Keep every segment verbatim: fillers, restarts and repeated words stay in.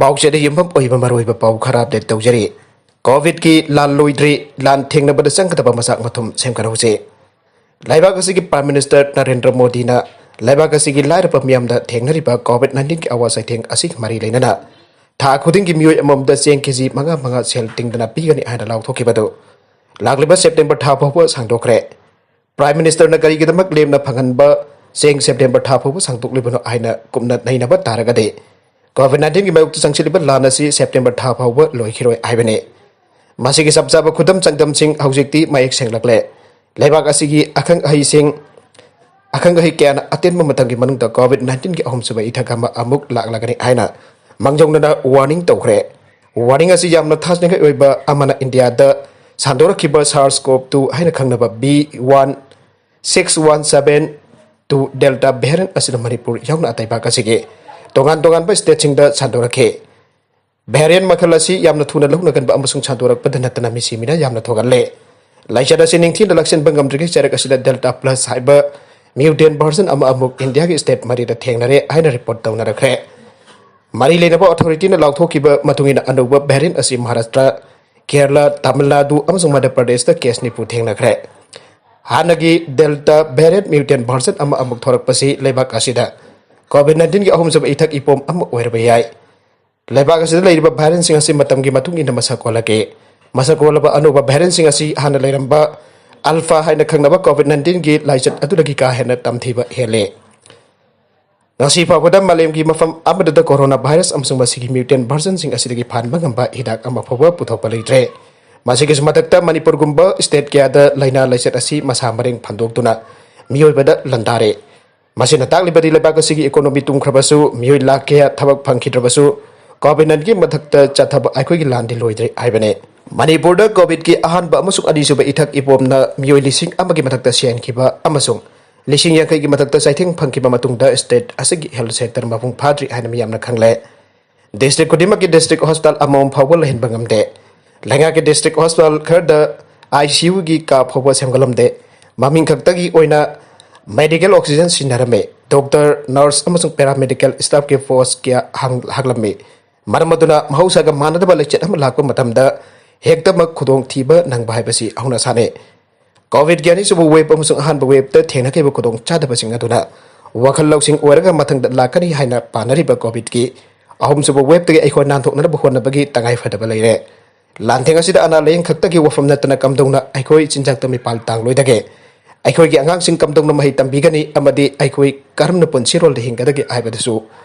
ꯄꯥꯎꯆꯦꯗ ꯌꯨꯝꯐꯝ ꯑꯣꯏꯕ ꯃꯔꯨꯑꯣꯏꯕ ꯄꯥꯎ ꯈꯔ ꯑꯞꯗꯦꯠ ꯇꯧꯖꯔꯤ꯫ ꯀꯣꯚꯤꯗꯀꯤ ꯂꯥꯟ ꯂꯣꯏꯗ꯭ꯔꯤ, ꯂꯥꯟ ꯊꯦꯡꯅꯕꯗ ꯆꯪꯒꯗꯕ ꯃꯆꯥꯛ ꯃꯊꯨꯝ ꯁꯦꯝꯒꯠꯍꯧꯁꯤ꯫ ꯂꯩꯕꯥꯛ ꯑꯁꯤꯒꯤ Prime Minister ꯅꯔꯦꯟꯗ꯭ꯔ ꯃꯣꯗꯤꯅ ꯂꯩꯕꯥꯛ ꯑꯁꯤꯒꯤ ꯂꯥꯏꯔꯕ ꯃꯤꯌꯥꯝꯗ ꯊꯦꯡꯅꯔꯤꯕ ꯀꯣꯚꯤꯗ ꯅꯥꯏꯟꯇꯤꯟꯒꯤ ꯑꯋꯥ ꯆꯩꯊꯦꯡ ꯑꯁꯤꯒ ꯃꯔꯤ ꯂꯩꯅꯅ ꯊꯥ ꯈꯨꯗꯤꯡꯒꯤ ꯃꯤꯑꯣꯏ ꯑꯃꯃꯝꯗ ꯆꯦꯡ ꯀꯦꯖꯤ ꯃꯉꯥ ꯃꯉꯥ ꯁꯦꯜ ꯇꯤꯡꯗꯅ ꯄꯤꯒꯅꯤ ꯍꯥꯏꯅ ꯂꯥꯎꯊꯣꯛꯈꯤꯕꯗꯨ ꯂꯥꯛꯂꯤꯕ ꯁꯦꯞꯇꯦꯝꯕꯔ ꯊꯥ ꯐꯥꯎꯕ ꯁꯥꯡꯗꯣꯛꯈ꯭ꯔꯦ꯫ Prime Ministerꯅ ꯀꯔꯤꯒꯤꯗꯃꯛ ꯂꯦꯝꯅ ꯐꯪꯍꯟꯕ ꯆꯦꯡ ꯁꯦꯞꯇꯦꯝꯕꯔ ꯊꯥ ꯐꯥꯎꯕ ꯁꯥꯡꯗꯣꯛꯂꯤꯕꯅꯣ ꯍꯥꯏꯅ ꯀꯨꯞꯅ ꯅꯩꯅꯕ ꯇꯥꯔꯒꯗꯤ, ꯀꯣꯚꯤꯗ ꯅꯥꯏꯟꯇꯤꯟꯒꯤ ꯃꯥꯌꯣꯛꯇ ꯆꯪꯁꯤꯜꯂꯤꯕ ꯂꯥꯟ ꯑꯁꯤ ꯁꯦꯞꯇꯦꯝꯕꯔ ꯊꯥ ꯐꯥꯎꯕ ꯂꯣꯏꯈꯤꯔꯣꯏ ꯍꯥꯏꯕꯅꯤ꯫ ꯃꯁꯤꯒꯤ ꯆꯞ ꯆꯥꯕ ꯈꯨꯗꯝ ꯆꯥꯡꯗꯝꯁꯤꯡ ꯍꯧꯖꯤꯛꯇꯤ ꯃꯌꯦꯛ ꯁꯦꯡꯂꯛꯂꯦ꯫ ꯂꯩꯕꯥꯛ ꯑꯁꯤꯒꯤ ꯑꯈꯪ ꯑꯍꯩꯁꯤꯡ, ꯑꯈꯪ ꯑꯍꯩ ꯀꯌꯥꯅ ꯑꯇꯦꯟꯕ ꯃꯇꯝꯒꯤ ꯃꯅꯨꯡꯗ ꯀꯣꯚꯤꯗ ꯅꯥꯏꯟꯇꯤꯟꯒꯤ ꯑꯍꯨꯝꯁꯨꯕ ꯏꯊꯛ ꯑꯃ ꯑꯃꯨꯛ ꯂꯥꯛꯂꯒꯅꯤ ꯍꯥꯏꯅ ꯃꯥꯡꯖꯧꯅꯅ ꯋꯥꯔꯅꯤꯡ ꯇꯧꯈ꯭ꯔꯦ꯫ ꯋꯥꯔꯅꯤꯡ ꯑꯁꯤ ꯌꯥꯝꯅ ꯊꯥꯖꯅꯤꯡꯉꯥꯏ ꯑꯣꯏꯕ ꯑꯃꯅ ꯏꯟꯗꯤꯌꯥꯗ ꯁꯟꯗꯣꯔꯛꯈꯤꯕ ꯁꯥꯔꯁ ꯀꯣꯞ ꯇꯨ ꯍꯥꯏꯅ ꯈꯪꯅꯕ B one six one seven two delta variant ꯑꯁꯤꯅ ꯃꯅꯤꯄꯨꯔ ꯌꯥꯎꯅ ꯑꯇꯩ ꯚꯥꯛ ꯑꯁꯤꯒꯤ ꯇꯣꯉꯥꯟ ꯇꯣꯉꯥꯟꯕ ꯁ꯭ꯇꯦꯠꯁꯤꯡꯗ ꯁꯟꯗꯣꯔꯛꯈꯤ꯫ ꯚꯦꯔꯤꯌꯟ ꯃꯈꯜ ꯑꯁꯤ ꯌꯥꯝꯅ ꯊꯨꯅ ꯂꯧꯅꯒꯟꯕ ꯑꯃꯁꯨꯡ ꯁꯟꯗꯣꯔꯛꯄꯗ ꯅꯠꯇꯅ ꯃꯤꯁꯤ ꯃꯤꯅ ꯌꯥꯝꯅ ꯊꯣꯛꯍꯜꯂꯦ꯫ ꯂꯥꯏꯆꯠ ꯑꯁꯤ ꯅꯤꯡꯊꯤꯅ ꯂꯥꯛꯁꯤꯟꯕ ꯉꯝꯗ꯭ꯔꯤꯉꯩ ꯆꯩꯔꯛ ꯑꯁꯤꯗ ꯗꯦꯜꯇꯥ ꯄ꯭ꯂꯁ ꯍꯥꯏꯕ ꯃ꯭ꯌꯨꯇꯦꯟ ꯚꯔꯖꯟ ꯑꯃ ꯑꯃꯨꯛ ꯏꯟꯗꯤꯌꯥꯒꯤ ꯁ꯭ꯇꯦꯠ ꯃꯔꯤꯗ ꯊꯦꯡꯅꯔꯦ ꯍꯥꯏꯅ ꯔꯤꯄꯣꯔꯠ ꯇꯧꯅꯔꯛꯈ꯭ꯔꯦ꯫ ꯃꯔꯤ ꯂꯩꯅꯕ ꯑꯣꯊꯣꯔꯤꯇꯤꯅ ꯂꯥꯎꯊꯣꯛꯈꯤꯕ ꯃꯇꯨꯡ ꯏꯟꯅ ꯑꯅꯧꯕ ꯚꯦꯔꯤꯌꯟ ꯑꯁꯤ ꯃꯍꯥꯔꯥꯁꯇ꯭ꯔ, ꯀꯦꯔꯂꯥ, ꯇꯥꯃꯤꯜ ꯅꯥꯗꯨ ꯑꯃꯁꯨꯡ ꯃꯙ꯭ꯌ ꯄ꯭ꯔꯗꯦꯁꯇ ꯀꯦꯁ ꯅꯤꯐꯨ ꯊꯦꯡꯅꯈ꯭ꯔꯦ꯫ ꯍꯥꯟꯅꯒꯤ ꯗꯦꯜꯇꯥ ꯚꯦꯔꯤꯌꯟ ꯃ꯭ꯌꯨꯇꯦꯟ ꯚꯔꯖꯟ ꯑꯃ ꯑꯃꯨꯛ ꯊꯣꯔꯛꯄꯁꯤ ꯂꯩꯕꯥꯛ ꯑꯁꯤꯗ ꯀꯣꯚꯤꯗ ꯅꯥꯏꯟꯇꯤꯟꯒꯤ ꯑꯍꯨꯝꯁꯨꯕ ꯏꯊꯛ ꯏꯄꯣꯝ ꯑꯃ ꯑꯣꯏꯔꯕ ꯌꯥꯏ꯫ ꯂꯩꯕꯥꯛ ꯑꯁꯤꯗ ꯂꯩꯔꯤꯕ ꯚꯦꯔꯤꯌꯟꯁꯤꯡ ꯑꯁꯤ ꯃꯇꯝꯒꯤ ꯃꯇꯨꯡ ꯏꯟꯅ ꯃꯁꯛ ꯑꯣꯜꯂꯛꯀꯦ꯫ ꯃꯁꯛ ꯑꯣꯜꯂꯕ ꯑꯅꯧꯕ ꯚꯦꯔꯤꯌꯟꯁꯤꯡ ꯑꯁꯤ ꯍꯥꯟꯅ ꯂꯩꯔꯝꯕ ꯑꯜꯐꯥ ꯍꯥꯏꯅ ꯈꯪꯅꯕ ꯀꯣꯚꯤꯗ ꯅꯥꯏꯟꯇꯤꯟꯒꯤ ꯂꯥꯏꯆꯠ ꯑꯗꯨꯗꯒꯤ ꯀꯥ ꯍꯦꯟꯅ ꯇꯝꯊꯤꯕ ꯍꯦꯜꯂꯦ꯫ ꯉꯁꯤ ꯐꯥꯎꯕꯗ ꯃꯥꯂꯦꯝꯒꯤ ꯃꯐꯝ ꯑꯃꯠꯇꯗ ꯀꯣꯔꯣꯅꯥ ꯚꯥꯏꯔꯁ ꯑꯃꯁꯨꯡ ꯃꯁꯤꯒꯤ ꯃ꯭ꯌꯨꯇꯦꯟ ꯚꯔꯖꯟꯁꯤꯡ ꯑꯁꯤꯗꯒꯤ ꯐꯍꯟꯕ ꯉꯝꯕ ꯍꯤꯗꯥꯛ ꯑꯃ ꯐꯥꯎꯕ ꯄꯨꯊꯣꯛꯄ ꯂꯩꯇ꯭ꯔꯦ꯫ ꯃꯁꯤꯒꯤꯁꯨ ꯃꯊꯛꯇ ꯃꯅꯤꯄꯨꯔꯒꯨꯝꯕ ꯁ꯭ꯇꯦꯠ ꯀꯌꯥꯗ ꯂꯥꯏꯅꯥ ꯂꯥꯏꯆꯠ ꯑꯁꯤ ꯃꯁꯥ ꯃꯔꯦꯡ ꯐꯟꯗꯣꯛꯇꯨꯅ ꯃꯤꯑꯣꯏꯕꯗ ꯂꯥꯟꯗꯥꯔꯦ꯫ ꯃꯁꯤꯅ ꯇꯥꯛꯂꯤꯕꯗꯤ ꯂꯩꯕꯥꯛ ꯑꯁꯤꯒꯤ ꯏꯀꯣꯅꯣꯃꯤ ꯇꯨꯝꯈ꯭ꯔꯕꯁꯨ, ꯃꯤꯑꯣꯏ ꯂꯥꯈ ꯀꯌꯥ ꯊꯕꯛ ꯐꯪꯈꯤꯗ꯭ꯔꯕꯁꯨ, ꯀꯣꯚꯤꯗ ꯅꯥꯏꯟꯇꯤꯟꯒꯤ ꯃꯊꯛꯇ ꯆꯠꯊꯕ ꯑꯩꯈꯣꯏꯒꯤ ꯂꯥꯟꯗꯤ ꯂꯣꯏꯗ꯭ꯔꯤ ꯍꯥꯏꯕꯅꯤ꯫ ꯃꯅꯤꯄꯨꯔꯗ ꯀꯣꯚꯤꯗꯀꯤ ꯑꯍꯥꯟꯕ ꯑꯃꯁꯨꯡ ꯑꯅꯤꯁꯨꯕ ꯏꯊꯛ ꯏꯄꯣꯝꯅ ꯃꯤꯑꯣꯏ ꯂꯤꯁꯤꯡ ꯑꯃꯒꯤ ꯃꯊꯛꯇ ꯁꯤꯍꯟꯈꯤꯕ ꯑꯃꯁꯨꯡ ꯂꯤꯁꯤꯡ ꯌꯥꯡꯈꯩꯒꯤ ꯃꯊꯛꯇ ꯆꯩꯊꯦꯡ ꯐꯪꯈꯤꯕ ꯃꯇꯨꯡꯗ ꯁ꯭ꯇꯦꯠ ꯑꯁꯤꯒꯤ ꯍꯦꯜꯊ ꯁꯦꯛꯇꯔ ꯃꯄꯨꯡ ꯐꯥꯗ꯭ꯔꯤ ꯍꯥꯏꯅ ꯃꯤꯌꯥꯝꯅ ꯈꯪꯂꯦ꯫ ꯗꯤꯁꯇ꯭ꯔꯤꯛ ꯈꯨꯗꯤꯡꯃꯛꯀꯤ ꯗꯤꯁꯇ꯭ꯔꯤꯛ ꯍꯣꯁꯄꯤꯇꯥꯜ ꯑꯃꯃꯝ ꯐꯥꯎꯕ ꯂꯩꯍꯟꯕ ꯉꯝꯗꯦ꯫ ꯂꯩꯉꯥꯛꯀꯤ ꯗꯤꯁꯇ꯭ꯔꯤꯛ ꯍꯣꯁꯄꯤꯇꯥꯜ ꯈꯔꯗ ꯑꯥꯏ ꯁꯤ ꯌꯨꯒꯤ ꯀꯥ ꯐꯥꯎꯕ ꯁꯦꯝꯒꯠꯂꯝꯗꯦ꯫ ꯃꯃꯤꯡ ꯈꯛꯇꯒꯤ ꯑꯣꯏꯅ ꯃꯦꯗꯤꯀꯦꯜ ꯑꯣꯛꯁꯤꯖꯟ ꯁꯤꯖꯤꯟꯅꯔꯝꯃꯤ꯫ ꯗꯣꯛꯇꯔ, ꯅꯔꯁ ꯑꯃꯁꯨꯡ ꯄꯦꯔꯥꯃꯦꯗꯤꯀꯦꯜ ꯁ꯭ꯇꯥꯐꯀꯤ ꯄꯣꯁ ꯀꯌꯥ ꯍꯥꯡ-, ꯍꯥꯡꯂꯝꯃꯤ꯫ ꯃꯔꯝ ꯑꯗꯨꯅ ꯃꯍꯧꯁꯥꯒ ꯃꯥꯟꯅꯗꯕ ꯂꯩꯆꯠ ꯑꯃ ꯂꯥꯛꯄ ꯃꯇꯝꯗ ꯍꯦꯛꯇꯃꯛ ꯈꯨꯗꯣꯡꯊꯤꯕ ꯅꯪꯕ ꯍꯥꯏꯕꯁꯤ ꯍꯧꯅ ꯁꯥꯅꯤ꯫ ꯀꯣꯚꯤꯗꯀꯤ ꯑꯅꯤꯁꯨꯕ ꯋꯦꯕ ꯑꯃꯁꯨꯡ ꯑꯍꯥꯟꯕ ꯋꯦꯕꯇ ꯊꯦꯡꯅꯈꯤꯕ ꯈꯨꯗꯣꯡꯆꯥꯗꯕꯁꯤꯡ ꯑꯗꯨꯅ ꯋꯥꯈꯜ ꯂꯧꯁꯤꯡ ꯑꯣꯏꯔꯒ ꯃꯊꯪꯗ ꯂꯥꯛꯀꯅꯤ ꯍꯥꯏꯅ ꯄꯥꯅꯔꯤꯕ ꯀꯣꯚꯤꯗꯀꯤ ꯑꯍꯨꯝꯁꯨꯕ ꯋꯦꯕꯇꯒꯤ ꯑꯩꯈꯣꯏ ꯅꯥꯟꯊꯣꯛꯅꯅꯕ ꯍꯣꯠꯅꯕꯒꯤ ꯇꯉꯥꯏ ꯐꯗꯕ ꯂꯩꯔꯦ꯫ ꯂꯥꯟꯊꯦꯡ ꯑꯁꯤꯗ ꯑꯅꯥ ꯂꯥꯌꯦꯡ ꯈꯛꯇꯒꯤ ꯋꯥꯐꯝ ꯅꯠꯇꯅ ꯀꯝꯗꯧꯅ ꯑꯩꯈꯣꯏ ꯆꯤꯟꯖꯥꯛꯇ ꯃꯤꯄꯥꯜ ꯇꯥꯡꯂꯣꯏꯗꯒꯦ? ꯑꯩꯈꯣꯏꯒꯤ ꯑꯉꯥꯡꯁꯤꯡ ꯀꯝꯗꯧꯅ ꯃꯍꯩ ꯇꯝꯕꯤꯒꯅꯤ ꯑꯃꯗꯤ ꯑꯩꯈꯣꯏ ꯀꯔꯝꯅ ꯄꯨꯟꯁꯤꯔꯣꯜꯗ ꯍꯤꯡꯒꯗꯒꯦ ꯍꯥꯏꯕꯗꯨꯁꯨ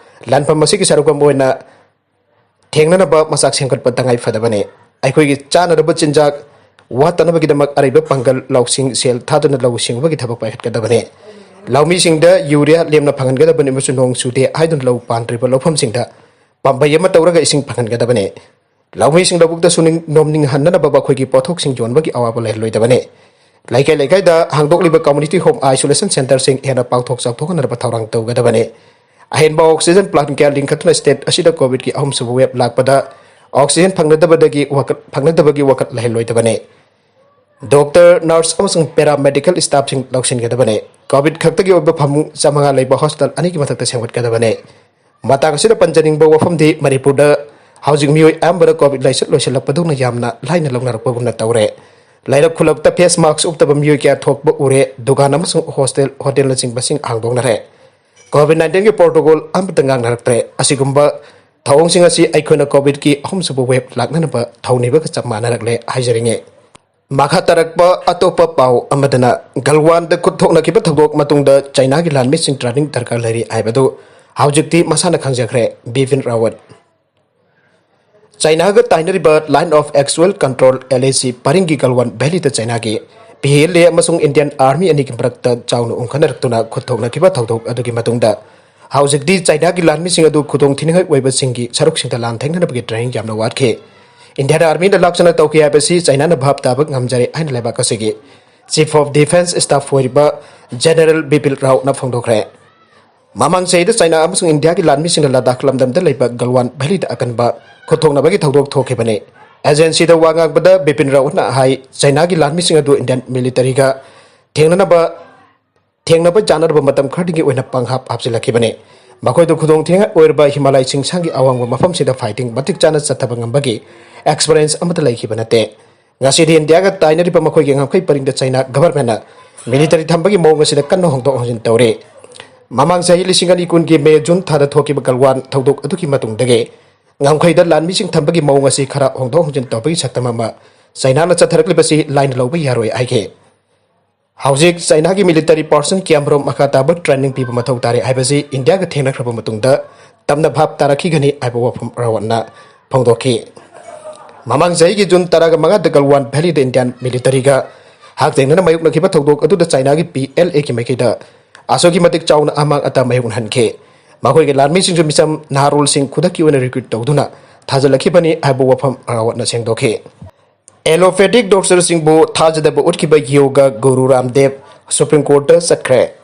ꯂꯥꯟꯐꯝ ꯑꯁꯤꯒꯤ ꯁꯔꯨꯛ ꯑꯃ ꯑꯣꯏꯅ ꯊꯦꯡꯅꯅꯕ ꯃꯆꯥꯛ ꯁꯦꯝꯒꯠꯄ ꯇꯉꯥꯏ ꯐꯗꯕꯅꯤ꯫ ꯑꯩꯈꯣꯏꯒꯤ ꯆꯥꯅꯅꯕ ꯆꯤꯟꯖꯥꯛ ꯋꯥꯠꯇꯅꯕꯒꯤꯗꯃꯛ ꯑꯔꯩꯕ ꯄꯥꯡꯒꯜ, ꯂꯧꯁꯤꯡ, ꯁꯦꯜ ꯊꯥꯗꯨꯅ ꯂꯧꯎ ꯁꯤꯡꯎꯕꯒꯤ ꯊꯕꯛ ꯄꯥꯏꯈꯠꯀꯗꯕꯅꯤ꯫ ꯂꯧꯃꯤꯁꯤꯡꯗ ꯌꯨꯔꯤꯌꯥ ꯂꯦꯝꯅ ꯐꯪꯍꯟꯒꯗꯕꯅꯤ ꯑꯃꯁꯨꯡ ꯅꯣꯡ ꯆꯨꯗꯦ ꯍꯥꯏꯗꯨꯅ ꯂꯧ ꯄꯥꯟꯗ꯭ꯔꯤꯕ ꯂꯧꯐꯝꯁꯤꯡꯗ ꯄꯥꯝꯕꯩ ꯑꯃ ꯇꯧꯔꯒ ꯏꯁꯤꯡ ꯐꯪꯍꯟꯒꯗꯕꯅꯤ꯫ ꯂꯧꯃꯤꯁꯤꯡ ꯂꯧꯕꯨꯛꯇ ꯁꯨꯅꯤꯡ ꯅꯣꯝꯅꯤꯡꯍꯟꯅꯅꯕ ꯃꯈꯣꯏꯒꯤ ꯄꯣꯠꯊꯣꯛꯁꯤꯡ ꯌꯣꯟꯕꯒꯤ ꯑꯋꯥꯕ ꯂꯩꯍꯜꯂꯣꯏꯗꯕꯅꯤ꯫ ꯂꯩꯀꯥꯏ ꯂꯩꯀꯥꯏꯗ ꯍꯥꯡꯗꯣꯛꯂꯤꯕ community home isolation centreꯁꯤꯡ ꯍꯦꯟꯅ ꯄꯥꯛꯊꯣꯛ ꯆꯥꯎꯊꯣꯛꯍꯟꯅꯕ ꯊꯧꯔꯥꯡ ꯇꯧꯒꯗꯕꯅꯤ꯫ ꯑꯍꯦꯟꯕ oxygen plant ꯀꯌꯥ ꯂꯤꯡꯈꯠꯇꯨꯅ state ꯑꯁꯤꯗ ꯀꯣꯚꯤꯗꯀꯤ ꯑꯍꯨꯝꯁꯨꯕ ꯋꯦꯕ ꯂꯥꯛꯄꯗ oxygen ꯐꯪꯅꯗꯕꯗꯒꯤ ꯋꯥꯀꯠ, ꯐꯪꯅꯗꯕꯒꯤ ꯋꯥꯀꯠ ꯂꯩꯍꯜꯂꯣꯏꯗꯕꯅꯤ꯫ ꯗꯣꯛꯇꯔ, ꯅꯔꯁ ꯑꯃꯁꯨꯡ paramedical staffꯁꯤꯡ ꯂꯧꯁꯤꯟꯒꯗꯕꯅꯤ꯫ ꯀꯣꯚꯤꯗ ꯈꯛꯇꯒꯤ ꯑꯣꯏꯕ ꯐꯃꯨꯡ ꯆꯥꯃꯉꯥ ꯂꯩꯕ hospital ꯑꯅꯤꯒꯤ ꯃꯊꯛꯇ ꯁꯦꯝꯒꯠꯀꯗꯕꯅꯤ꯫ ꯃꯇꯥꯡ ꯑꯁꯤꯗ ꯄꯟꯖꯅꯤꯡꯕ ꯋꯥꯐꯝꯗꯤ ꯃꯅꯤꯄꯨꯔꯗ ꯍꯧꯖꯤꯛ ꯃꯤꯑꯣꯏ ꯑꯌꯥꯝꯕꯅ ꯀꯣꯚꯤꯗ ꯂꯥꯏꯆꯠ ꯂꯣꯏꯁꯤꯜꯂꯛꯄꯗꯧꯅ ꯌꯥꯝꯅ ꯂꯥꯏꯅ ꯂꯧꯅꯔꯛꯄꯒꯨꯝꯅ ꯇꯧꯔꯦ꯫ ꯂꯩꯔꯛ ꯈꯨꯜꯂꯛꯇ face mask ꯎꯞꯇꯕ ꯃꯤꯑꯣꯏ ꯀꯌꯥ ꯊꯣꯛꯄ ꯎꯔꯦ꯫ ꯗꯨꯀꯥꯟ ꯑꯃꯁꯨꯡ hostel, hotelꯅꯆꯤꯡꯕꯁꯤꯡ ꯍꯥꯡꯗꯣꯛꯅꯔꯦ꯫ ꯀꯣꯚꯤꯗ nineteen protocol ꯑꯃꯠꯇ ꯉꯥꯡꯅꯔꯛꯇ꯭ꯔꯦ꯫ ꯑꯁꯤꯒꯨꯝꯕ ꯊꯧꯑꯣꯡꯁꯤꯡ ꯑꯁꯤ ꯑꯩꯈꯣꯏꯅ ꯀꯣꯚꯤꯗꯀꯤ ꯑꯍꯨꯝꯁꯨꯕ ꯋꯦꯕ ꯂꯥꯛꯅꯅꯕ ꯊꯧꯅꯤꯕꯒ ꯆꯞ ꯃꯥꯟꯅꯔꯛꯂꯦ ꯍꯥꯏꯖꯔꯤꯉꯦ꯫ ꯃꯈꯥ ꯇꯥꯔꯛꯄ ꯑꯇꯣꯞꯄ ꯄꯥꯎ ꯑꯃꯗꯅ, ꯒꯜꯋꯥꯟꯗ ꯈꯨꯠ ꯊꯣꯛꯅꯈꯤꯕ ꯊꯧꯗꯣꯛ ꯃꯇꯨꯡꯗ ꯆꯩꯅꯥꯒꯤ ꯂꯥꯟꯃꯤꯁꯤꯡ training ꯗꯔꯀꯥꯔ ꯂꯩꯔꯤ ꯍꯥꯏꯕꯗꯨ ꯍꯧꯖꯤꯛꯇꯤ ꯃꯁꯥꯅ ꯈꯪꯖꯈ꯭ꯔꯦ꯫ ꯕꯤꯄꯤꯟ ꯔꯥꯋꯠ꯫ ꯆꯩꯅꯥꯒ ꯇꯥꯏꯅꯔꯤꯕ Line of Actual Control, LAC, ꯄꯔꯤꯡꯒꯤ ꯒꯜꯋꯥꯟ ꯚꯦꯂꯤꯗ ꯆꯩꯅꯥꯒꯤ ꯄꯤ ꯑꯦꯜ ꯑꯦ ꯑꯃꯁꯨꯡ Indian Army ꯑꯅꯤꯒꯤ ꯃꯔꯛꯇ ꯆꯥꯎꯅ ꯎꯪꯈꯠꯅꯔꯛꯇꯨꯅ ꯈꯨꯠ ꯊꯣꯛꯅꯈꯤꯕ ꯊꯧꯗꯣꯛ ꯑꯗꯨꯒꯤ ꯃꯇꯨꯡꯗ ꯍꯧꯖꯤꯛꯇꯤ ꯆꯩꯅꯥꯒꯤ ꯂꯥꯟꯃꯤꯁꯤꯡ ꯑꯗꯨ ꯈꯨꯗꯣꯡꯊꯤꯅꯤꯡꯉꯥꯏ ꯑꯣꯏꯕꯁꯤꯡꯒꯤ ꯁꯔꯨꯛꯁꯤꯡꯗ ꯂꯥꯟꯊꯦꯡꯅꯅꯕꯒꯤ training ꯌꯥꯝꯅ ꯋꯥꯠꯈꯤ꯫ Indian Armyꯅ ꯂꯥꯛꯆꯅ ꯇꯧꯈꯤ ꯍꯥꯏꯕꯁꯤ ꯆꯩꯅꯥꯅ ꯚꯥꯞ ꯇꯥꯕ ꯉꯝꯖꯔꯦ ꯍꯥꯏꯅ ꯂꯩꯕꯥꯛ ꯑꯁꯤꯒꯤ Chief of Defence Staff ꯑꯣꯏꯔꯤꯕ General ꯕꯤꯄꯤꯟ ꯔꯥꯎꯠꯅ ꯐꯣꯡꯗꯣꯛꯈ꯭ꯔꯦ꯫ ꯃꯃꯥꯡ ꯆꯍꯤꯗ ꯆꯩꯅꯥ ꯑꯃꯁꯨꯡ ꯏꯟꯗꯤꯌꯥꯒꯤ ꯂꯥꯟꯃꯤꯁꯤꯡꯅ ꯂꯗꯥꯈ ꯂꯝꯗꯝꯗ ꯂꯩꯕ ꯒꯜꯋꯥꯟ ꯚꯦꯂꯤꯗ ꯑꯀꯟꯕ ꯈꯨꯠꯊꯣꯛꯅꯕꯒꯤ ꯊꯧꯗꯣꯛ ꯊꯣꯛꯈꯤꯕꯅꯤ꯫ Agencyꯗ ꯋꯥ ꯉꯥꯡꯕꯗ ꯕꯤꯄꯤꯟ ꯔꯥꯎꯠꯅ ꯍꯥꯏ, ꯆꯩꯅꯥꯒꯤ ꯂꯥꯟꯃꯤꯁꯤꯡ ꯑꯗꯨ Indian militaryꯒ ꯊꯦꯡꯅꯅꯕ, ꯊꯦꯡꯅꯕ ꯆꯥꯅꯔꯕ ꯃꯇꯝ ꯈꯔꯗꯒꯤ ꯑꯣꯏꯅ ꯄꯪꯍꯥꯞ ꯍꯥꯞꯆꯤꯜꯂꯛꯈꯤꯕꯅꯤ꯫ ꯃꯈꯣꯏꯗ ꯈꯨꯗꯣꯡꯊꯤꯅꯤꯡꯉꯥꯏ ꯑꯣꯏꯔꯕ ꯍꯤꯃꯥꯂꯌꯥ ꯆꯤꯡꯁꯥꯡꯒꯤ ꯑꯋꯥꯡꯕ ꯃꯐꯝꯁꯤꯡꯗ fighting ꯃꯇꯤꯛ ꯆꯥꯅ ꯆꯠꯊꯕ ꯉꯝꯕꯒꯤ experience ꯑꯃꯠꯇ ꯂꯩꯈꯤꯕ ꯅꯠꯇꯦ꯫ ꯉꯁꯤꯗꯤ ꯏꯟꯗꯤꯌꯥꯒ ꯇꯥꯏꯅꯔꯤꯕ ꯃꯈꯣꯏꯒꯤ ꯉꯝꯈꯩ ꯄꯔꯤꯡꯗ ꯆꯩꯅꯥ governmentꯅ military ꯊꯝꯕꯒꯤ ꯃꯑꯣꯡ ꯑꯁꯤꯗ ꯀꯟꯅ ꯍꯣꯡꯗꯣꯛ ꯍꯣꯡꯖꯤꯟ ꯇꯧꯔꯤ꯫ ꯃꯃꯥꯡ ꯆꯍꯤ ꯂꯤꯁꯤꯡ ꯑꯅꯤ ꯀꯨꯟꯒꯤ ꯃꯦ ꯖꯨꯟ ꯊꯥꯗ ꯊꯣꯛꯈꯤꯕ ꯒꯜꯋꯥꯟ ꯊꯧꯗꯣꯛ ꯑꯗꯨꯒꯤ ꯃꯇꯨꯡꯗꯒꯤ ꯉꯝꯈꯩꯗ ꯂꯥꯟꯃꯤꯁꯤꯡ ꯊꯝꯕꯒꯤ ꯃꯑꯣꯡ ꯑꯁꯤ ꯈꯔ ꯍꯣꯡꯗꯣꯛ ꯍꯣꯡꯖꯤꯟ ꯇꯧꯕꯒꯤ ꯁꯛꯇꯝ ꯑꯃ ꯆꯩꯅꯥꯅ ꯆꯠꯊꯔꯛꯂꯤꯕꯁꯤ ꯂꯥꯏꯅ ꯂꯧꯕ ꯌꯥꯔꯣꯏ ꯍꯥꯏꯈꯤ꯫ ꯍꯧꯖꯤꯛ ꯆꯩꯅꯥꯒꯤ military personnel ꯀꯌꯥꯃꯔꯨꯝ ꯃꯈꯥ ꯇꯥꯕ training ꯄꯤꯕ ꯃꯊꯧ ꯇꯥꯔꯦ ꯍꯥꯏꯕꯁꯤ ꯏꯟꯗꯤꯌꯥꯒ ꯊꯦꯡꯅꯈ꯭ꯔꯕ ꯃꯇꯨꯡꯗ ꯇꯝꯅ ꯚꯥꯞ ꯇꯥꯔꯛꯈꯤꯒꯅꯤ ꯍꯥꯏꯕ ꯋꯥꯐꯝ ꯔꯥꯋꯠꯅ ꯐꯣꯡꯗꯣꯛꯈꯤ꯫ ꯃꯃꯥꯡ ꯆꯍꯤꯒꯤ ꯖꯨꯟ ꯇꯔꯥꯃꯉꯥꯗ ꯒꯜꯋꯥꯟ valleyꯗ Indian militaryꯒ ꯍꯛꯊꯦꯡꯅꯅ ꯃꯥꯌꯣꯛꯅꯈꯤꯕ ꯊꯧꯗꯣꯛ ꯑꯗꯨꯗ ꯆꯩꯅꯥꯒꯤ PLAꯒꯤ ꯃꯥꯏꯀꯩꯗ ꯑꯁꯨꯛꯀꯤ ꯃꯇꯤꯛ ꯆꯥꯎꯅ ꯑꯃꯥꯡ ꯑꯇꯥ ꯃꯥꯌꯣꯛꯅꯍꯟꯈꯤ꯫ ꯃꯈꯣꯏꯒꯤ ꯂꯥꯟꯃꯤꯁꯤꯡꯁꯨ ꯃꯤꯆꯝ ꯅꯍꯥꯔꯣꯜꯁꯤꯡ ꯈꯨꯗꯛꯀꯤ ꯑꯣꯏꯅ recruit ꯇꯧꯗꯨꯅ ꯊꯥꯖꯤꯜꯂꯛꯈꯤꯕꯅꯤ ꯍꯥꯏꯕ ꯋꯥꯐꯝ ꯔꯥꯋꯠꯅ ꯁꯦꯡꯗꯣꯛꯈꯤ꯫ Allopathic doctorꯁꯤꯡꯕꯨ ꯊꯥꯖꯗꯕ ꯎꯠꯈꯤꯕ ꯌꯣꯒ ꯒꯨꯔꯨ ꯔꯥꯝꯗꯦꯕ Supreme Courtꯇ ꯆꯠꯈ꯭ꯔꯦ꯫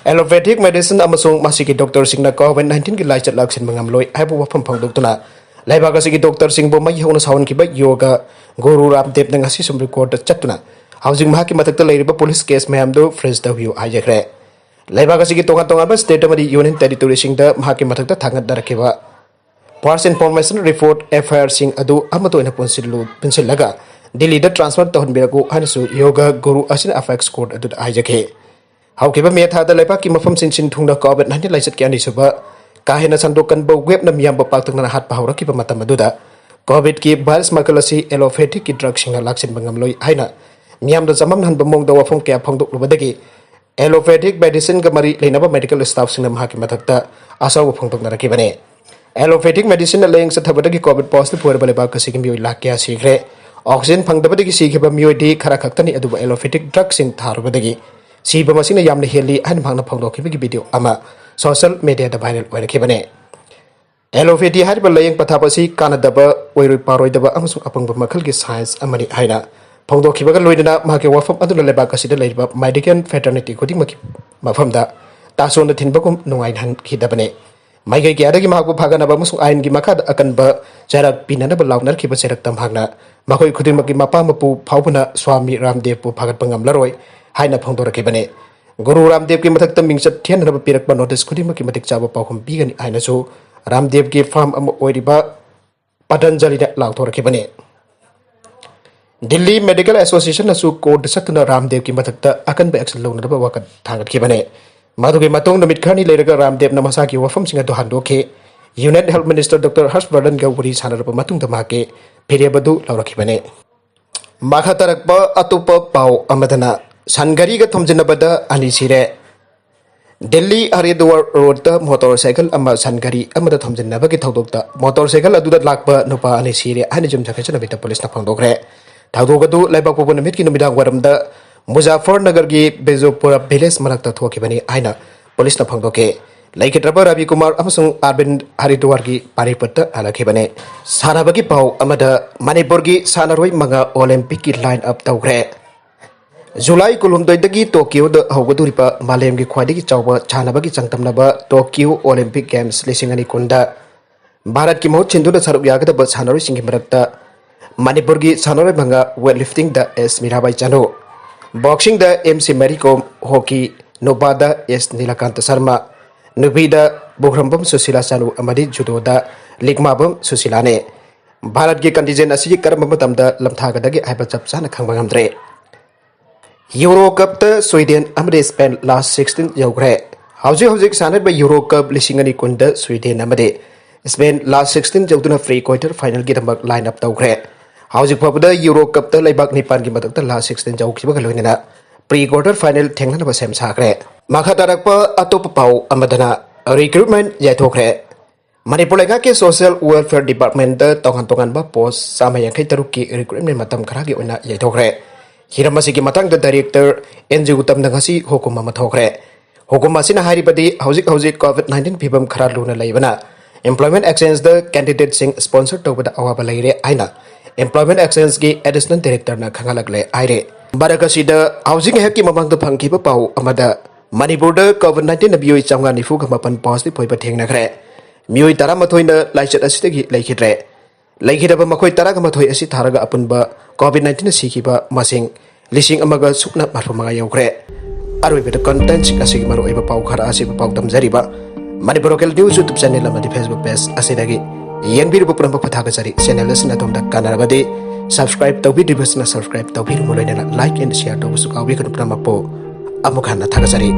Allopathic medicine ꯑꯃꯁꯨꯡ ꯃꯁꯤꯒꯤ doctorꯁꯤꯡꯅ COVID nineteenꯒꯤ ꯂꯥꯏꯆꯠ ꯂꯥꯛꯁꯤꯟꯕ ꯉꯝꯂꯣꯏ ꯍꯥꯏꯕ ꯋꯥꯐꯝ ꯐꯣꯡꯗꯣꯛꯇꯨꯅ ꯂꯩꯕꯥꯛ ꯑꯁꯤꯒꯤ doctorꯁꯤꯡꯕꯨ ꯃꯩ ꯍꯧꯅ ꯁꯥꯎꯍꯟꯈꯤꯕ ꯌꯣꯒ ꯒꯨꯔꯨ ꯔꯥꯝꯗꯦꯕꯅ ꯉꯁꯤ Supreme Courtꯇ ꯆꯠꯇꯨꯅ ꯍꯧꯖꯤꯛ ꯃꯍꯥꯛꯀꯤ ꯃꯊꯛꯇ ꯂꯩꯔꯤꯕ police case ꯃꯌꯥꯝꯗꯨ freeze ꯇꯧꯕꯤꯌꯨ ꯍꯥꯏꯖꯈ꯭ꯔꯦ꯫ ꯂꯩꯕꯥꯛ ꯑꯁꯤꯒꯤ ꯇꯣꯉꯥꯟ ꯇꯣꯉꯥꯟꯕ state ꯑꯃꯗꯤ union territoryꯁꯤꯡꯗ ꯃꯍꯥꯛꯀꯤ ꯃꯊꯛꯇ ꯊꯥꯡꯒꯠꯅꯔꯛꯈꯤꯕ First Information Report, FIRꯁꯤꯡ ꯑꯗꯨ ꯑꯃꯠꯇ ꯑꯣꯏꯅ ꯄꯨꯟꯁꯤꯜꯂꯨ-, ꯄꯨꯟꯁꯤꯜꯂꯒ ꯗꯤꯜꯂꯤꯗ transfer ꯇꯧꯍꯟꯕꯤꯔꯛꯎ ꯍꯥꯏꯅꯁꯨ ꯌꯣꯒ ꯒꯨꯔꯨ ꯑꯁꯤꯅ apex court ꯑꯗꯨꯗ ꯍꯥꯏꯖꯈꯤ꯫ ꯍꯧꯈꯤꯕ ꯃꯦ ꯊꯥꯗ ꯂꯩꯕꯥꯛꯀꯤ ꯃꯐꯝꯁꯤꯡ ꯁꯤꯟ ꯊꯨꯡꯅ COVID nineteen ꯂꯥꯏꯆꯠꯀꯤ ꯑꯅꯤꯁꯨꯕ ꯀꯥ ꯍꯦꯟꯅ ꯁꯟꯗꯣꯛꯀꯟꯕ waveꯅ ꯃꯤꯌꯥꯝꯕ ꯄꯥꯛꯇꯛꯅꯅ ꯍꯥꯠꯄ ꯍꯧꯔꯛꯈꯤꯕ ꯃꯇꯝ ꯑꯗꯨꯗ COVID-ꯀꯤ virus ꯃꯈꯜ ꯑꯁꯤ allopathic-ꯀꯤ drugꯁꯤꯡꯅ ꯂꯥꯛꯁꯤꯟꯕ ꯉꯝꯂꯣꯏ ꯍꯥꯏꯅ ꯃꯤꯌꯥꯝꯗ ꯆꯃꯝꯅꯍꯟꯕ ꯃꯑꯣꯡꯗ ꯋꯥꯐꯝ ꯀꯌꯥ ꯐꯣꯡꯗꯣꯛꯂꯨꯕꯗꯒꯤ allopathic medicineꯒ ꯃꯔꯤ ꯂꯩꯅꯕ medical staffꯁꯤꯡꯅ ꯃꯍꯥꯛꯀꯤ ꯃꯊꯛꯇ ꯑꯁꯥꯎꯕ ꯐꯣꯡꯗꯣꯛꯅꯔꯛꯈꯤꯕꯅꯤ꯫ Allopathic medicineꯅ ꯂꯥꯌꯦꯡ ꯆꯠꯊꯕꯗꯒꯤ COVID positive ꯑꯣꯏꯔꯕ ꯂꯩꯕꯥꯛ ꯑꯁꯤꯒꯤ ꯃꯤꯑꯣꯏ ꯂꯥꯈ ꯀꯌꯥ ꯁꯤꯈ꯭ꯔꯦ꯫ Oxygen ꯐꯪꯗꯕꯗꯒꯤ ꯁꯤꯈꯤꯕ ꯃꯤꯑꯣꯏꯗꯤ ꯈꯔ ꯈꯛꯇꯅꯤ, ꯑꯗꯨꯕꯨ allopathic drugꯁꯤꯡ ꯊꯥꯔꯨꯕꯗꯒꯤ ꯁꯤꯕ ꯃꯁꯤꯡꯅ ꯌꯥꯝꯅ ꯍꯦꯜꯂꯤ ꯍꯥꯏꯅ ꯃꯍꯥꯛꯅ ꯐꯣꯡꯗꯣꯛꯈꯤꯕꯒꯤ video ꯑꯃ social mediaꯗ viral ꯑꯣꯏꯔꯛꯈꯤꯕꯅꯤ꯫ Allopathy ꯍꯥꯏꯔꯤꯕ ꯂꯥꯌꯦꯡ ꯄꯊꯥꯞ ꯑꯁꯤ ꯀꯥꯟꯅꯗꯕ, ꯑꯣꯏꯔꯣꯏ ꯄꯥꯔꯣꯏꯗꯕ ꯑꯃꯁꯨꯡ ꯑꯄꯪꯕ ꯃꯈꯜꯒꯤ science ꯑꯃꯅꯤ ꯍꯥꯏꯅ ꯐꯣꯡꯗꯣꯛꯈꯤꯕꯒ ꯂꯣꯏꯅꯅ ꯃꯍꯥꯛꯀꯤ ꯋꯥꯐꯝ ꯑꯗꯨꯅ ꯂꯩꯕꯥꯛ ꯑꯁꯤꯗ ꯂꯩꯔꯤꯕ medical fraternity ꯈꯨꯗꯤꯡꯃꯛꯀꯤ ꯃꯐꯝꯗ ꯇꯥꯁꯣꯟꯅ ꯊꯤꯟꯕꯒꯨꯝ ꯅꯨꯡꯉꯥꯏꯍꯟꯈꯤꯗꯕꯅꯤ꯫ ꯃꯥꯏꯀꯩ ꯀꯌꯥꯗꯒꯤ ꯃꯍꯥꯛꯄꯨ ꯐꯒꯠꯅꯕ ꯑꯃꯁꯨꯡ ꯑꯥꯏꯟꯒꯤ ꯃꯈꯥꯗ ꯑꯀꯟꯕ ꯆꯩꯔꯥꯛ ꯄꯤꯅꯅꯕ ꯂꯥꯎꯅꯔꯛꯈꯤꯕ ꯆꯩꯔꯛꯇ ꯃꯍꯥꯛꯅ ꯃꯈꯣꯏ ꯈꯨꯗꯤꯡꯃꯛꯀꯤ ꯃꯄꯥ ꯃꯄꯨ ꯐꯥꯎꯕꯅ ꯁ꯭ꯋꯥꯃꯤ ꯔꯥꯝꯗꯦꯕꯄꯨ ꯐꯒꯠꯄ ꯉꯝꯂꯔꯣꯏ ꯍꯥꯏꯅ ꯐꯣꯡꯗꯣꯔꯛꯈꯤꯕꯅꯤ꯫ ꯒꯨꯔꯨ ꯔꯥꯝꯗꯦꯕꯀꯤ ꯃꯊꯛꯇ ꯃꯤꯡꯆꯠ ꯊꯤꯍꯟꯅꯕ ꯄꯤꯔꯛꯄ ꯅꯣꯇꯤꯁ ꯈꯨꯗꯤꯡꯃꯛꯀꯤ ꯃꯇꯤꯛ ꯆꯥꯕ ꯄꯥꯎꯈꯨꯝ ꯄꯤꯒꯅꯤ ꯍꯥꯏꯅꯁꯨ ꯔꯥꯝꯗꯦꯕꯀꯤ ꯐꯥꯝ ꯑꯃ ꯑꯣꯏꯔꯤꯕ ꯄꯇꯟꯖꯂꯤꯅ ꯂꯥꯎꯊꯣꯔꯛꯈꯤꯕꯅꯤ꯫ ꯗꯤꯜꯂꯤ ꯃꯦꯗꯤꯀꯦꯜ ꯑꯦꯁꯣꯁꯤꯌꯦꯁꯟꯅꯁꯨ ꯀꯣꯔꯠꯇ ꯆꯠꯇꯨꯅ ꯔꯥꯝꯗꯦꯕꯀꯤ ꯃꯊꯛꯇ ꯑꯀꯟꯕ ꯑꯦꯛꯁꯟ ꯂꯧꯅꯅꯕ ꯋꯥꯀꯠ ꯊꯥꯡꯒꯠꯈꯤꯕꯅꯤ꯫ ꯃꯗꯨꯒꯤ ꯃꯇꯨꯡ ꯅꯨꯃꯤꯠ ꯈꯔꯅꯤ ꯂꯩꯔꯒ ꯔꯥꯝꯗꯦꯕꯅ ꯃꯁꯥꯒꯤ ꯋꯥꯐꯝꯁꯤꯡ ꯑꯗꯨ ꯍꯟꯗꯣꯛꯈꯤ꯫ ꯌꯨꯅꯤꯌꯟ ꯍꯦꯜꯊ ꯃꯤꯅꯤꯁꯇꯔ ꯗꯣꯛꯇꯔ ꯍꯔꯁ ꯕꯔꯗꯟꯒ ꯋꯥꯔꯤ ꯁꯥꯟꯅꯔꯕ ꯃꯇꯨꯡꯗ ꯃꯍꯥꯛꯀꯤ ꯐꯤꯔꯦꯞ ꯑꯗꯨ ꯂꯧꯔꯛꯈꯤꯕꯅꯤ꯫ ꯃꯈꯥ ꯇꯥꯔꯛꯄ ꯑꯇꯣꯞꯄ ꯄꯥꯎ ꯑꯃꯗꯅ ꯁꯟ ꯒꯥꯔꯤꯒ ꯊꯣꯝꯖꯤꯟꯅꯕꯗ ꯑꯅꯤ ꯁꯤꯔꯦ꯫ ꯗꯤꯜꯂꯤ ꯍꯔꯤꯗ꯭ꯋꯥꯔ ꯔꯣꯗꯇ ꯃꯣꯇꯣꯔ ꯁꯥꯏꯀꯜ ꯑꯃ ꯁꯟ ꯒꯥꯔꯤ ꯑꯃꯗ ꯊꯣꯝꯖꯤꯟꯅꯕꯒꯤ ꯊꯧꯗꯣꯛꯇ ꯃꯣꯇꯣꯔ ꯁꯥꯏꯀꯜ ꯑꯗꯨꯗ ꯂꯥꯛꯄ ꯅꯨꯄꯥ ꯑꯅꯤ ꯁꯤꯔꯦ ꯍꯥꯏꯅ ꯌꯨꯝꯁꯀꯩꯁ ꯅꯨꯃꯤꯠꯇ ꯄꯨꯂꯤꯁꯅ ꯐꯣꯡꯗꯣꯛꯈ꯭ꯔꯦ꯫ ꯊꯧꯗꯣꯛ ꯑꯗꯨ ꯂꯩꯕꯥꯛꯄꯣꯛꯄ ꯅꯨꯃꯤꯠꯀꯤ ꯅꯨꯃꯤꯗꯥꯡ ꯋꯥꯏꯔꯝꯗ ꯃꯨꯖꯥꯐꯔꯅꯒꯔꯒꯤ ꯕꯤꯖꯨꯄꯨꯔ ꯚꯤꯂꯦꯖ ꯃꯅꯥꯛꯇ ꯊꯣꯛꯈꯤꯕꯅꯤ ꯍꯥꯏꯅ ꯄꯨꯂꯤꯁꯅ ꯐꯣꯡꯗꯣꯛꯈꯤ꯫ ꯂꯩꯈꯤꯗ꯭ꯔꯕ ꯔꯕꯤ ꯀꯨꯃꯥꯔ ꯑꯃꯁꯨꯡ ꯑꯥꯔꯕꯤꯟ ꯍꯔꯤꯗ꯭ꯋꯥꯔꯒꯤ ꯄꯥꯅꯤꯄꯠꯇ ꯍꯜꯂꯛꯈꯤꯕꯅꯤ꯫ ꯁꯥꯟꯅꯕꯒꯤ ꯄꯥꯎ ꯑꯃꯗ ꯃꯅꯤꯄꯨꯔꯒꯤ ꯁꯥꯟꯅꯔꯣꯏ ꯃꯉꯥ ꯑꯣꯂꯦꯝꯄꯤꯛꯀꯤ ꯂꯥꯏꯟ ꯑꯞ ꯇꯧꯈ꯭ꯔꯦ꯫ ꯖꯨꯂꯥꯏ ꯀꯨꯟꯍꯨꯝꯗꯣꯏꯗꯒꯤ ꯇꯣꯀꯤꯌꯣꯗ ꯍꯧꯒꯗꯧꯔꯤꯕ ꯃꯥꯂꯦꯝꯒꯤ ꯈ꯭ꯋꯥꯏꯗꯒꯤ ꯆꯥꯎꯕ ꯁꯥꯟꯅꯕꯒꯤ ꯆꯥꯡꯗꯝꯅꯕ ꯇꯣꯀꯤꯌꯣ ꯑꯣꯂꯦꯝꯄꯤꯛ ꯒꯦꯝꯁ ꯂꯤꯁꯤꯡ ꯑꯅꯤ ꯀꯨꯟꯗ ꯚꯥꯔꯠꯀꯤ ꯃꯍꯨꯠ ꯁꯤꯟꯗꯨꯅ ꯁꯔꯨꯛ ꯌꯥꯒꯗꯕ ꯁꯥꯟꯅꯔꯣꯏꯁꯤꯡꯒꯤ ꯃꯔꯛꯇ ꯃꯅꯤꯄꯨꯔꯒꯤ ꯁꯥꯟꯅꯔꯣꯏ ꯃꯉꯥ ꯋꯦꯠ ꯂꯤꯐꯇꯤꯡꯗ ꯑꯦꯁ ꯃꯤꯔꯥꯕꯥꯏ ꯆꯅꯨ, ꯕꯣꯛꯁꯤꯡꯗ ꯑꯦꯝ ꯁꯤ ꯃꯦꯔꯤ ꯀꯣꯝ, ꯍꯣꯀꯤ ꯅꯨꯄꯥꯗ ꯑꯦꯁ ꯅꯤꯂꯀꯥꯟꯇ ꯁꯔꯃ, ꯅꯨꯄꯤꯗ ꯕꯨꯈ꯭ꯔꯝꯕꯝ ꯁꯨꯁꯤꯂꯥ ꯆꯅꯨ ꯑꯃꯗꯤ ꯖꯨꯗꯣꯗ ꯂꯤꯛꯃꯥꯕꯝ ꯁꯨꯁꯤꯂꯥꯅꯤ꯫ ꯚꯥꯔꯠꯀꯤ ꯀꯟꯇꯤꯟꯖꯦꯟ ꯑꯁꯤ ꯀꯔꯝꯕ ꯃꯇꯝꯗ ꯂꯝꯊꯥꯒꯗꯒꯦ ꯍꯥꯏꯕ ꯆꯞ ꯆꯥꯅ ꯈꯪꯕ ꯉꯝꯗ꯭ꯔꯦ꯫ ꯌꯨꯔꯣ ꯀꯞꯇ ꯁ꯭ꯋꯤꯗꯦꯟ ꯑꯃꯗꯤ ꯁ꯭ꯄꯦꯟ ꯂꯥꯁ ꯁꯤꯛꯁꯇꯤꯟ ꯌꯧꯈ꯭ꯔꯦ꯫ ꯍꯧꯖꯤꯛ ꯍꯧꯖꯤꯛ ꯁꯥꯟꯅꯔꯤꯕ ꯌꯨꯔꯣ ꯀꯞ ꯂꯤꯁꯤꯡ ꯑꯅꯤ ꯀꯨꯟꯗ ꯁ꯭ꯋꯤꯗꯦꯟ ꯑꯃꯗꯤ ꯁ꯭ꯄꯦꯟ ꯂꯥꯁ ꯁꯤꯛꯁꯇꯤꯟ ꯌꯧꯗꯨꯅ ꯄ꯭ꯔꯤ ꯀ꯭ꯋꯥꯔꯇꯔ ꯐꯥꯏꯅꯦꯜꯒꯤꯗꯃꯛ ꯂꯥꯏꯟ ꯑꯞ ꯇꯧꯈ꯭ꯔꯦ꯫ ꯍꯧꯖꯤꯛ ꯐꯥꯎꯕꯗ ꯌꯨꯔꯣ ꯀꯞꯇ ꯂꯩꯕꯥꯛ ꯅꯤꯄꯥꯟꯒꯤ ꯃꯊꯛꯇ ꯂꯥꯁ ꯁꯤꯛꯁꯇꯤꯟ ꯌꯧꯈꯤꯕꯒ ꯂꯣꯏꯅꯅ ꯄ꯭ꯔꯤ ꯀ꯭ꯋꯥꯔꯇꯔ ꯐꯥꯏꯅꯦꯜ ꯊꯦꯡꯅꯅꯕ ꯁꯦꯝ ꯁꯥꯈ꯭ꯔꯦ꯫ ꯃꯈꯥ ꯇꯥꯔꯛꯄ ꯑꯇꯣꯞꯄ ꯄꯥꯎ ꯑꯃꯗꯅ ꯔꯤꯀ꯭ꯔꯨꯠꯃꯦꯟ ꯌꯥꯏꯊꯣꯛꯈ꯭ꯔꯦ꯫ ꯃꯅꯤꯄꯨꯔ ꯂꯩꯉꯥꯛꯀꯤ ꯁꯣꯁꯤꯌꯦꯜ ꯋꯦꯜꯐꯤꯌꯔ ꯗꯤꯄꯥꯔꯠꯃꯦꯟꯇ ꯇꯣꯉꯥꯟ ꯇꯣꯉꯥꯟꯕ ꯄꯣꯁ ꯆꯥꯝꯃ ꯌꯥꯡꯈꯩ ꯇꯔꯨꯛꯀꯤ ꯔꯤꯀ꯭ꯔꯨꯠꯃꯦꯟ ꯃꯇꯝ ꯈꯔꯒꯤ ꯑꯣꯏꯅ ꯌꯩꯊꯣꯛꯈ꯭ꯔꯦ꯫ ꯍꯤꯔꯝ ꯑꯁꯤꯒꯤ ꯃꯇꯥꯡꯗ ꯗꯥꯏꯔꯦꯛꯇꯔ ꯑꯦꯟ ꯖꯤ ꯎꯇꯝꯅ ꯉꯁꯤ ꯍꯨꯀꯨꯝ ꯑꯃ ꯊꯣꯛꯈ꯭ꯔꯦ꯫ ꯍꯨꯀꯨꯝ ꯑꯁꯤꯅ ꯍꯥꯏꯔꯤꯕꯗꯤ ꯍꯧꯖꯤꯛ ꯍꯧꯖꯤꯛ ꯀꯣꯚꯤꯗ ꯅꯥꯏꯟꯇꯤꯟ ꯐꯤꯕꯝ ꯈꯔ ꯂꯨꯅ ꯂꯩꯕꯅ ꯑꯦꯝꯄ꯭ꯂꯣꯏꯃꯦꯟ ꯑꯦꯛꯁꯆꯦꯟꯖꯇ ꯀꯦꯟꯗꯤꯗꯦꯠꯁꯤꯡ ꯁ꯭ꯄꯣꯟꯁꯔ ꯇꯧꯕꯗ ꯑꯋꯥꯕ ꯂꯩꯔꯦ ꯍꯥꯏꯅ ꯑꯦꯝꯄ꯭ꯂꯣꯏꯃꯦꯟ ꯑꯦꯛꯁꯆꯦꯟꯖꯀꯤ ꯑꯦꯗꯤꯁꯅꯦꯜ ꯗꯥꯏꯔꯦꯛꯇꯔꯅ ꯈꯪꯍꯜꯂꯛꯂꯦ ꯍꯥꯏꯔꯦ꯫ ꯃꯔꯛ ꯑꯁꯤꯗ ꯍꯧꯖꯤꯛ ꯉꯥꯏꯍꯥꯛꯀꯤ ꯃꯃꯥꯡꯗ ꯐꯪꯈꯤꯕ ꯄꯥꯎ ꯑꯃꯗ ꯃꯅꯤꯄꯨꯔꯗ ꯀꯣꯚꯤꯗ ꯅꯥꯏꯟꯇꯤꯟꯅ ꯃꯤꯑꯣꯏ ꯆꯥꯝꯃꯉꯥ ꯅꯤꯐꯨꯒ ꯃꯥꯄꯟ ꯄꯣꯖꯤꯇꯤꯚ ꯑꯣꯏꯕ ꯊꯦꯡꯅꯈ꯭ꯔꯦ꯫ ꯃꯤꯑꯣꯏ ꯇꯔꯥꯃꯥꯊꯣꯏꯅ ꯂꯥꯏꯆꯠ ꯑꯁꯤꯗꯒꯤ ꯂꯩꯈꯤꯗ꯭ꯔꯦ꯫ ꯂꯩꯈꯤꯗꯕ ꯃꯈꯣꯏ ꯇꯔꯥꯒ ꯃꯥꯊꯣꯏ ꯑꯁꯤ ꯊꯥꯔꯒ ꯑꯄꯨꯟꯕ ꯀꯣꯚꯤꯗ ꯅꯥꯏꯟꯇꯤꯟꯅ ꯁꯤꯈꯤꯕ ꯃꯁꯤꯡ ꯂꯤꯁꯤꯡ ꯑꯃꯒ ꯁꯨꯞꯅ ꯃꯔꯐꯨ ꯃꯉꯥ ꯌꯧꯈ꯭ꯔꯦ꯫ ꯑꯔꯣꯏꯕꯗ content ꯁꯤꯡ ꯑꯁꯤꯒꯤ ꯃꯔꯨꯑꯣꯏꯕ ꯄꯥꯎ ꯈꯔ ꯑꯁꯤꯕꯨ ꯄꯥꯎꯗꯝꯖꯔꯤꯕ Manipur local news YouTube channel ꯑꯃꯗꯤ Facebook ꯄꯦꯖ ꯑꯁꯤꯗꯒꯤ ꯌꯦꯡꯕꯤꯔꯤꯕ ꯄꯨꯝꯅꯃꯛꯄꯨ ꯊꯥꯒꯠꯆꯔꯤ꯫ ꯆꯦꯅꯦꯜ ꯑꯁꯤꯅ ꯑꯗꯣꯝꯗ ꯀꯥꯟꯅꯔꯕꯗꯤ subscribe ꯇꯧꯕꯤꯗ꯭ꯔꯤꯕꯁꯤꯅ subscribe ꯇꯧꯕꯤꯔꯨꯕ ꯂꯣꯏꯅꯅ like and share ꯇꯧꯕꯁꯨ ꯀꯥꯎꯕꯤꯒꯅꯨ꯫ ꯄꯨꯝꯅꯃꯛꯄꯨ ꯑꯃꯨꯛ ꯍꯟꯅ ꯊꯥꯒꯠꯆꯔꯤ꯫